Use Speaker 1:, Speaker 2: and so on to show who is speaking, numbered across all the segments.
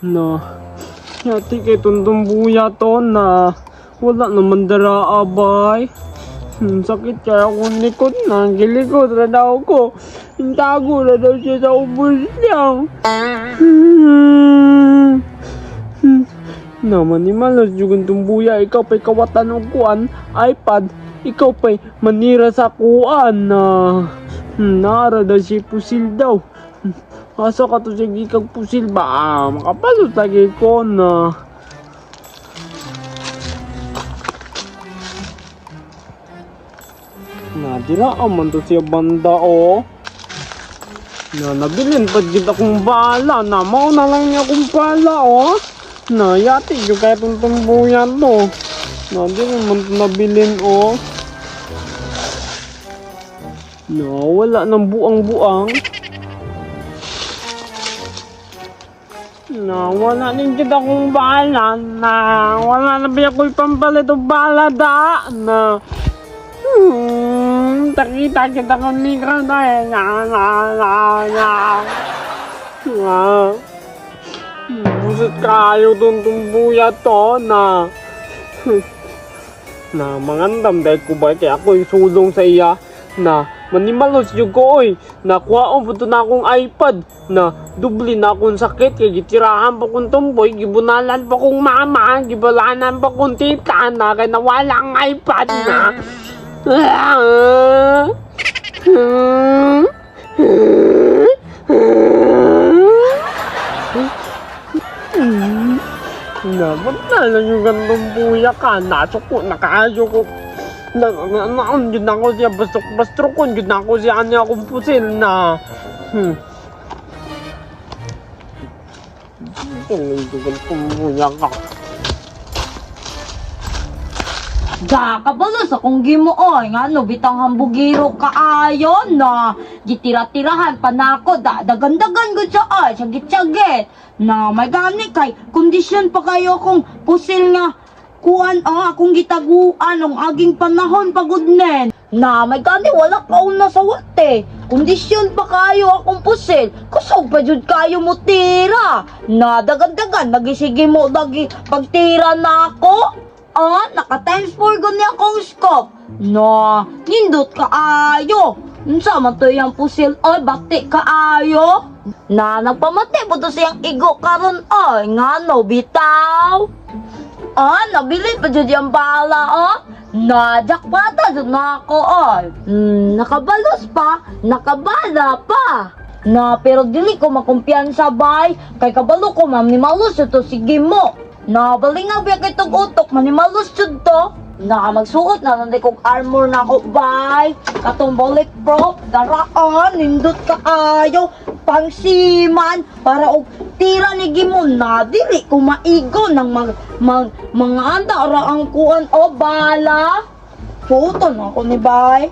Speaker 1: Na, yati kay tundong buya to na wala naman dara abay. Sakit kaya akong likod na, gilikod na daw ko. Tago na daw siya sa ubos niya. Naman ni Malos, jugun tumbuya, ikaw pa'y kawatan og kuan, iPad, ikaw pa'y manira sa kuan na. Nara daw siya pusil daw. Asa ka to siya gikag pusil ba? Ah, makapalot lagi ko na. Na, dira man to siya banda oh. Na, nabilin pa gid akong bala na. Mao na lang niya akong bala oh. Na, yati yung kaya itong tumbuyan to. Na, di naman to nabilin oh. Na, wala nang buang-buang. Na, wala din kita akong bala na. Wala na ba ako'y pampalit o bala da? Na, takita kita kung likaw na eh. Na, na, na, na. Na. Busot kayo dun tumbuya to na. Na, mangandam dahil ko ba kaya ako yung sulong sa iya na manimalos yung ko oy. Nakuha po to na akong iPad na dubli na akong sakit kay gitirahan pa kong tumboy, gibunalan pa kong mama, gibalanan pa kong tita na kay nawala ang iPad na. Dapat na lang yung gantong buya ka. Nasuko na kaayo ko. Na, na, na, yun na ako siya. Bastok, bastrokon. Yun na ako siya. Ano akong pusil na. Ito yung gantong buya ka.
Speaker 2: Da, kabalo sa kong gimuoy, nga no, bitang hambugiro kaayo na gitira-tirahan pa nako, da, dagandagan gud siya ay, sagit-sagit. Na, may gani kay, kondisyon pa kayo kung pusil nga, kuan ah, akong gitaguan ang aging panahon pagod nen. Na, may gani, wala ka una sa wate. Kondisyon pa kayo akong pusil, kusog pa jud kayo mo tira. Na, dagandagan, nagisige mo, dagi, pagtira na ako. Ah, naka times 4 gani akong scope. Na, nindot kaayo. Unsa man to iyang pusil oy, bati kaayo. Na, nagpamati po to siyang igo karon oy, ngano bitaw. Ah, nabili pa jud yung bala oh. Na, jackpot jud na ako oy. Nakabalos pa, nakabala pa. Na, pero dili ko makumpiyansa bay, kay kabalo ko ma'am ni Malus ito sige mo. Na, balingag biya kay tong utok, manimalos jud to. Na, magsuot na nanday kog armor na ako bay. Katong bulletproof, daraan, nindot kaayo, pangsiman, para og tira ni Gimon na dili ko maigo ng mag, mag, mga anda ra ang kuan o bala. Puto na ako ni bay.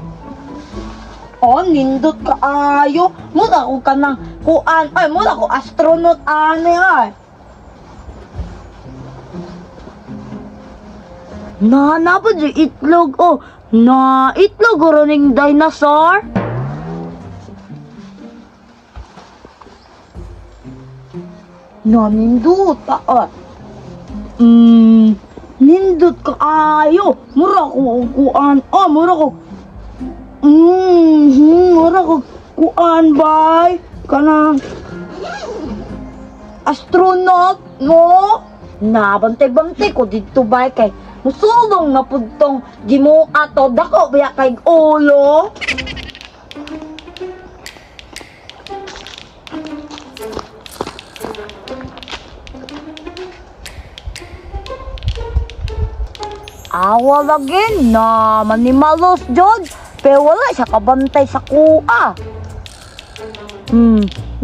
Speaker 2: Oh, nindot kaayo. Mura ko kanang kuan. Ay, mura ko astronaut ani ay. Na, na pa di itlog oh. Na, itlog ro ning dinosaur. Na, nindot ah. Nindot kaayo. Mura ko og kuan. Oh, mura ko. Mura ko kuan bay. Kanang astronaut, no? Nabantay-bantay ko dito bay kay musulong na pud tong Ginoo to dako baya kay ulo. Awa lagi na manimalos jud pero wala siya kabantay sa kuha.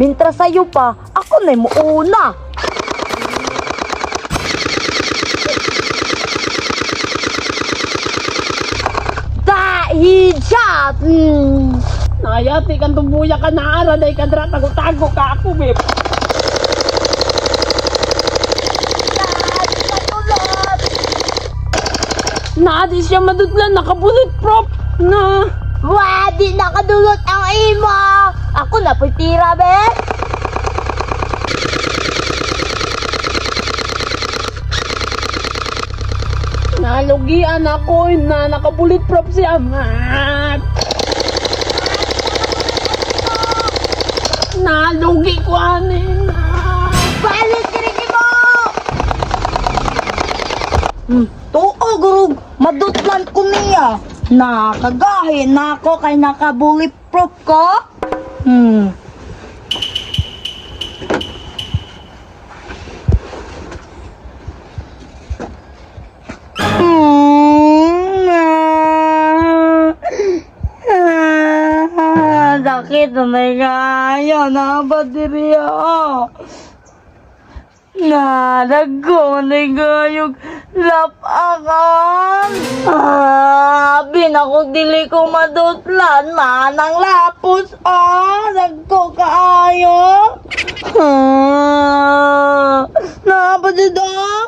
Speaker 2: Mintra sayo pa, ako na muuna. Da, headshot!
Speaker 1: Nayati kang tumbuya ka na ara day ka dra tago-tago ka ako babe. Na di siya madudlan naka bulletproof na.
Speaker 2: Wa, di nakadulot ang imo. Ako na po'y tira, be.
Speaker 1: Nalugian ako eh, na nakabulit prop siya. Ah! Nalugi ko ani. Ah!
Speaker 2: Balik diri mo. Tuo gurug, madutlan ko niya. Nakagahi na ako kay naka-bulletproof ko. Sakit na may kaya na ba diri ako? Narago na gayog lapakan. Ah, binako dili ko madutlan manang lapos ah, nagko kaayo. Ah, napadidon.